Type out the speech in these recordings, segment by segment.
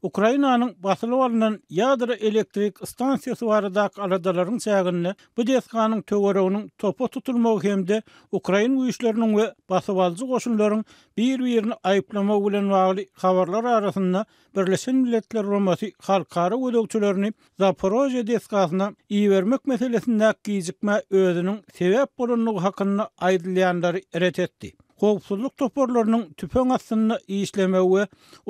Ukrainanyň basylyp alnan ýadro elektrik stansiýasy baradaky aladalaryň çäginde bu desganyň töwereginiň topa tutulmagy hem-de ukrain güýçleriniň we basybalyjy goşunlaryň bir-birini aýyplamagy bilen bagly habarlar arasynda Birleşen Milletler Guramasy halkara gözegçilerini Zaporožýe desgasyna ibermek meselesindäki gijikmä özüniň sebäp bolandygy hakynda aýdylýanlary ret etdi. Howpsuzlyk toparlarynyň tüpeň astynda işlemegi we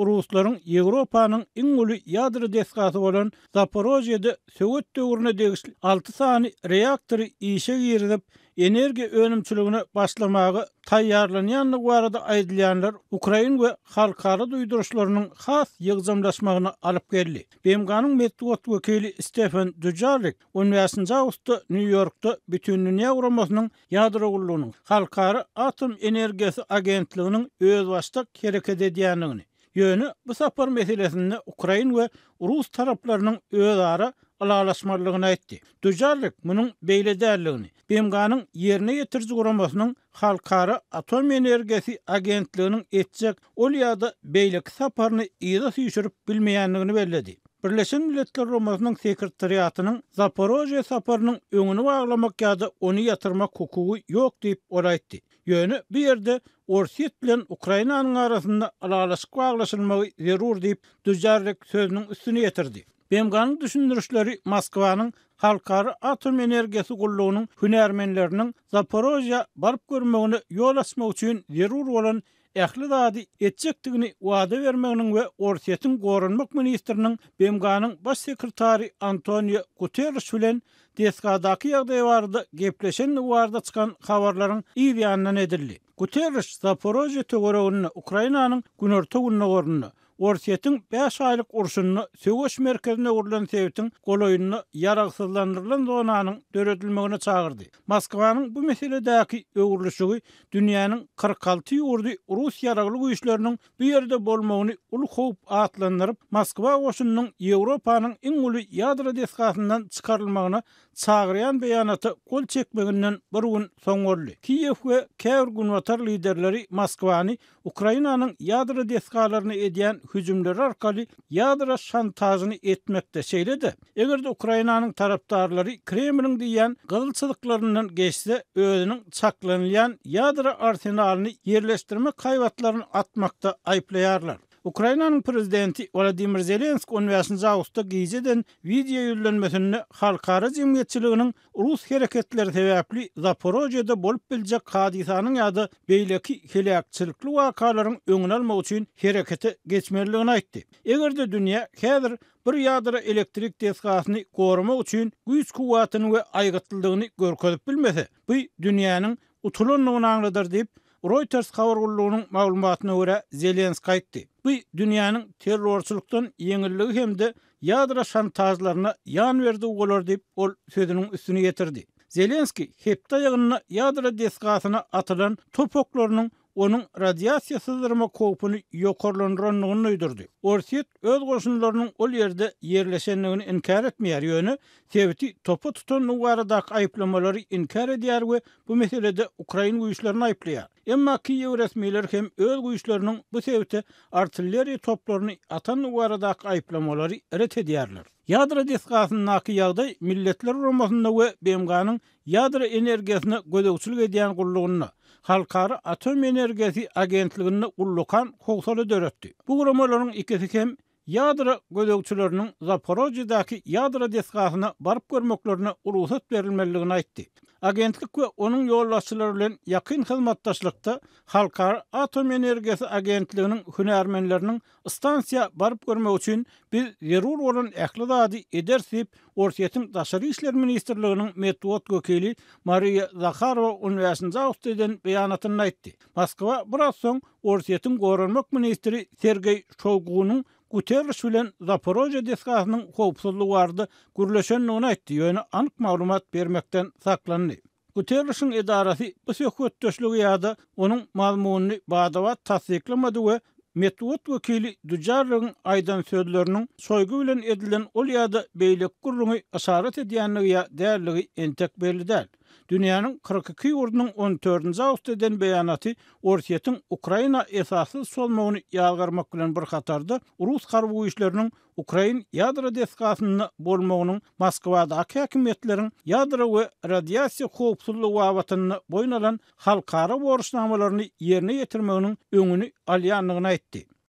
ruslaryň Ýewropanyň iň uly ýadro desgasy bolan Zaporožýede sowet döwrüne degişli alty sany reaktory işe girizip, energiýa önümçiligine başlamaga taýýarlanýandygy barada aýdylýanlar ukrain we halkara duýduryşlarynyň has ýygjamlaşmagyna alyp geldi. BMG-niň metbugat wekili Stefen Dujarrik on bäşinji awgustda Nýu-Ýorkda Bütindünýä Guramasynyň Ýadro gullugynyň, Halkara atom energiýasy agentliginiň özbaşdak hereket edýändigini, ýöne bu sapar meselesinde ukrain we rus taraplarynyň özara ylalaşmalydygyny aýtdy. Dujarrik munuň beýle däldigini, BMG-niň ýerine ýetiriji guramasynyň Halkara atom energiýasy agentliginiň etjek ol ýa-da beýleki saparyny yza süýşürip bilmeýändigini belledi. Birleşen Milletler Guramasynyň Sekretariatynyň Zaporožýe saparynyň öňüni baglamak ýa-da ony ýatyrmak hukugy ýok diýip, ol aýtdy. Ýöne bu ýerde Orsýet bilen Ukrainanyň arasynda ylalaşyk baglaşylmagy zerur diýip, Dujarrik sözüniň üstüni ýetirdi. BMG-niň düşündirişleri Moskwanyň Halkara atom energiýasy gullugynyň hünärmenleriniň Zaporožýa baryp görmegine ýol açmak üçin zerur bolan ähli zady etjekdigini wada bermeginiň we Orsýetiň goranmak ministriniň BMG-niň Baş sekretary Antonio Guterriş bilen desgadaky ýagdaý barada gepleşendigi barada çykan habarlaryň yz ýanyndan edildi. Guterriş Zaporožýe töwereginde, Ukrainanyň günorta-gündogarynda, Orsýetiň bäş aýlyk urşunda söweş merkezine öwrülen sebitiň golaýynda ýaragsyzlandyrylan zonanyň döredilmegine çagyrdy. Moskwanyň bu meseledäki öwrülişigi dünýäniň 46 ýurdy rus ýaragly güýçleriniň bu ýerde bolmagyny uly howp atlandyryp, Moskwa goşunynyň Ýewropanyň iň uly ýadro desgasyndan çykarylmagyna çagyrýan beýanata gol çekmeginden bir gün soň boldy. Kiýew we käbir günbatar liderleri Moskwany Ukrainanyň ýadro desgalaryna edýän hüjümleri arkaly ýadro şantažyny etmekde, şeýle-de, eger-de Ukrainanyň tarapdarlary Kremliň diýýän gyzyl çyzyklaryndan geçse, özüniň çaklanylýan ýadro arsenalyny ýerleşdirmek haýbatlaryny atmakda aýyplaýarlar. Ukrainanyň prezidenti Wolodymyr Zelenski on bäşinji awgustda gije eden wideo ýüzlenmesinde halkara jemgyýetçiliginiň Rus hereketleri sebäpli Zaporožýede bolup biljek hadysanyň ýa-da beýleki heläkçilikli wakalaryň öňüni almak üçin herekete geçmelidigini aýtdy. Eger-de dünýä häzir bir ýadro elektrik desgasyny goramak üçin güýç-kuwwatyny we aýgytlylygyny görkezip bilmese, bu dünýäniň utulandygyny aňladar diýip, Reuters habar gullugynyň maglumatyna görä, Zelenski aýtdy. Bu dünýäniň terrorçylykdan ýeňildigi hem-de ýadro şantažlaryna ýan berdigi bolar diýip, ol sözüniň üstüni ýetirdi. Zelenski hepde aýagynda ýadro desgasyna atylan top oklarynyň onuň radiasiýa syzdyrmak howpuny ýokarlandyrandygyny duýdurdy. Orsýet öz goşunlarynyň ol ýerde ýerleşendigini inkär etmeýär, ýöne sebiti topa tutandygy baradaky aýyplamalary inkär edýär we bu meselede ukrain güýçlerini aýyplaýar. Emma Kiýew resmileri hem öz güýçleriniň bu sebite artilleriýa toplaryny atandygy baradaky aýyplamalary ret edýärler. Ýadro desgasyndaky ýagdaý Milletler Guramasynda we BMG-niň Ýadro energiýasyna gözegçilik edýän gullugynda, Halkara atom energiýasy agentliginde ullakan howsala döretdi. Bu guramalaryň ikisi hem ýadro gözegçileriniň Zaporožýedäki ýadro desgasyna baryp görmeklerine rugsat berilmelidigini aýtdy. Agentlik we onuň ýolbaşçylary bilen ýakyn hyzmatdaşlykda Halkara atom energiýasy agentliginiň hünärmenleriniň stansiýa baryp görmegi üçin biz zerur bolan ähli zady ederis diýip, Orsýetiň Daşary işler ministrliginiň metbugat wekili Mariýa Zaharowa on bäşinji awgustda eden beýanatynda aýtdy. Moskwa biraz soň Orsýetiň goranmak ministri Sergeý Şoýgunyň Guterriş bilen Zaporožýe desgasynyň howpsuzlygy barada gürleşendigini aýtdy, ýöne anyk maglumat bermekden saklandy. Guterrişiň edarasy bu söhbetdeşligi ýa-da onuň mazmunyny bada-bat tassyklamady we metbugat wekili Dujarrigiň aýdan sözleriniň Şoýgu bilen edilen ol ýa-da beýleki gürrüňi yşarat edýändigi ýa däldigi entek belli däl. Dünýäniň 42 ýurdunyň on dördünji awgustda eden beýanaty Orsýetiň Ukraina esassyz çozmagyny ýazgarmak bilen bir hatarda, rus harby güýçleriniň ukrain ýadro desgasynda bolmagynyň Moskwadaky häkimiýetleriň ýadro we radiasiýa howpsuzlygy babatynda boýun alan halkara borçnamalaryny ýerine ýetirmeginiň öňüni alýandygyny aýtdy.